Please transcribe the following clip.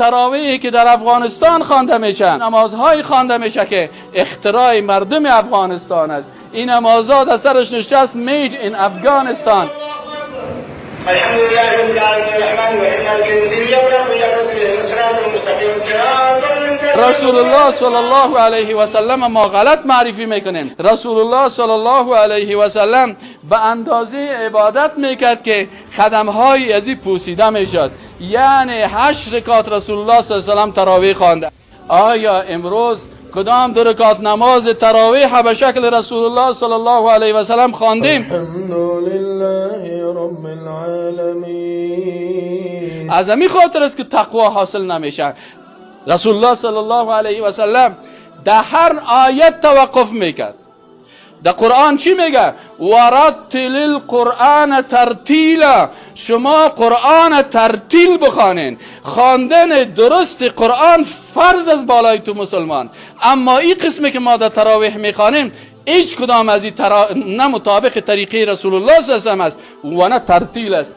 تراویحی که در افغانستان خوانده میشه، نمازهای خوانده میشه که اختراع مردم افغانستان است. این نمازها در سرش نشته است made in افغانستان. الحمد لله رب العالمين الرحمن الرحيم مالك يوم الدين اياك نعبد واياك نستعين اهدنا الصراط المستقيم صراط رسول الله صلی الله علیه و سلم ما غلط معرفی میکنیم. رسول الله صلی الله علیه و سلم به اندازه عبادت میکرد که خدمهای ازی پوسیده میشد، یعنی 8 رکعت رسول الله صلی الله علیه و سلم تراویح خوانده. آیا امروز کدام 2 رکعت نماز تراویح به شکل رسول الله صلی الله علیه و سلم خواندیم؟ الحمد لله رب العالمین. از همین خاطر است که تقوا حاصل نمیشه. رسول الله صلی الله علیه و سلم در هر آیت توقف میکرد. در قرآن چی میگه؟ ورتل القرآن ترتیلا. شما قرآن ترتیل بخوانین. خواندن درست قرآن فرض از بالای تو مسلمان. اما این قسمی که ما در تراویح میخوانیم هیچ کدام از این نه مطابق طریقه رسول الله صلی الله علیه و سلم است و نه ترتیل است.